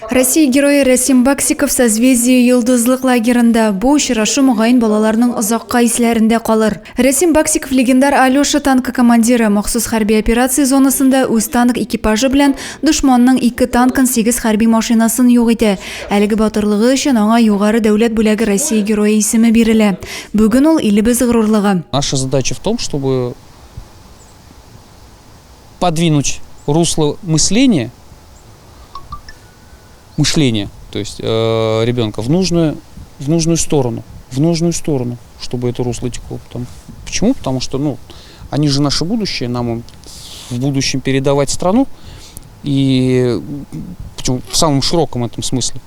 Россия Герое Рәсим Баксиков Созвездие-Йолдызлык лагерында. Бу очрашу, мөгаен, балаларның озакка исләрендә калыр. Рәсим Баксиков легендар Алеша танкы командиры, махсус хәрби операция зонасында үз танк экипажы белән дошманның ике танкын, сигез хәрби машинасын юк итә. Әлеге батырлыгы өчен аңа югары дәүләт бүләге Россия Герое исеме бирелә. Бүген ул, илебез горурлыгы. Наша задача в том, чтобы подвинуть русло мышления, мышление, то есть э, ребенка в нужную, в нужную сторону, в нужную сторону, чтобы это русло текло. Потом. Почему? Потому что, ну, они же наше будущее, нам в будущем передавать страну, и причем в самом широком этом смысле.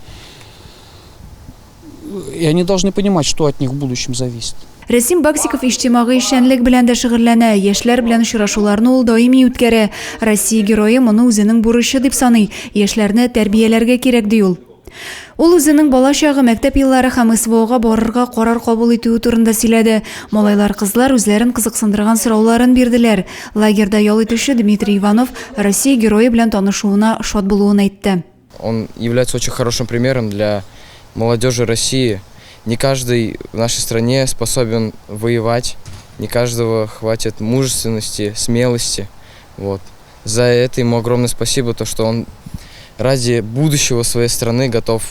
И они должны понимать, что от них в будущем зависит. Рәсим Баксиков иҗтимагый эшчәнлек белән дә шөгыльләнә. Яшьләр белән очрашуларны ул даими үткәрә. Россия Герое моны үзенең бурычы дип саный. Яшьләрне тәрбияләргә кирәк, ди ул. Ул үзенең бала чагы, мәктәп еллары һәм СВОга барырга карар кабул итүе турында сөйләде. Малайлар-кызлар үзләрен кызыксындырган сорауларын бирделәр. Лагерьда ял итүче Дмитрий Иванов Россия Герое белән танышуына шат булуын әйтте. Он является очень хорошим примером для молодежи России. Не каждый в нашей стране способен воевать, не каждого хватит мужественности, смелости. Вот. За это ему огромное спасибо, то, что он ради будущего своей страны готов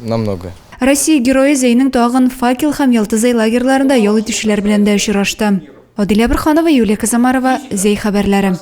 на многое. Россия Герое Зәйнең тагын Факел һәм Ялтызай лагерьларында ял итүчеләр белән дә очрашты. Адилә Борһанова, Юлия Казамарова, Зәй хәбәрләре.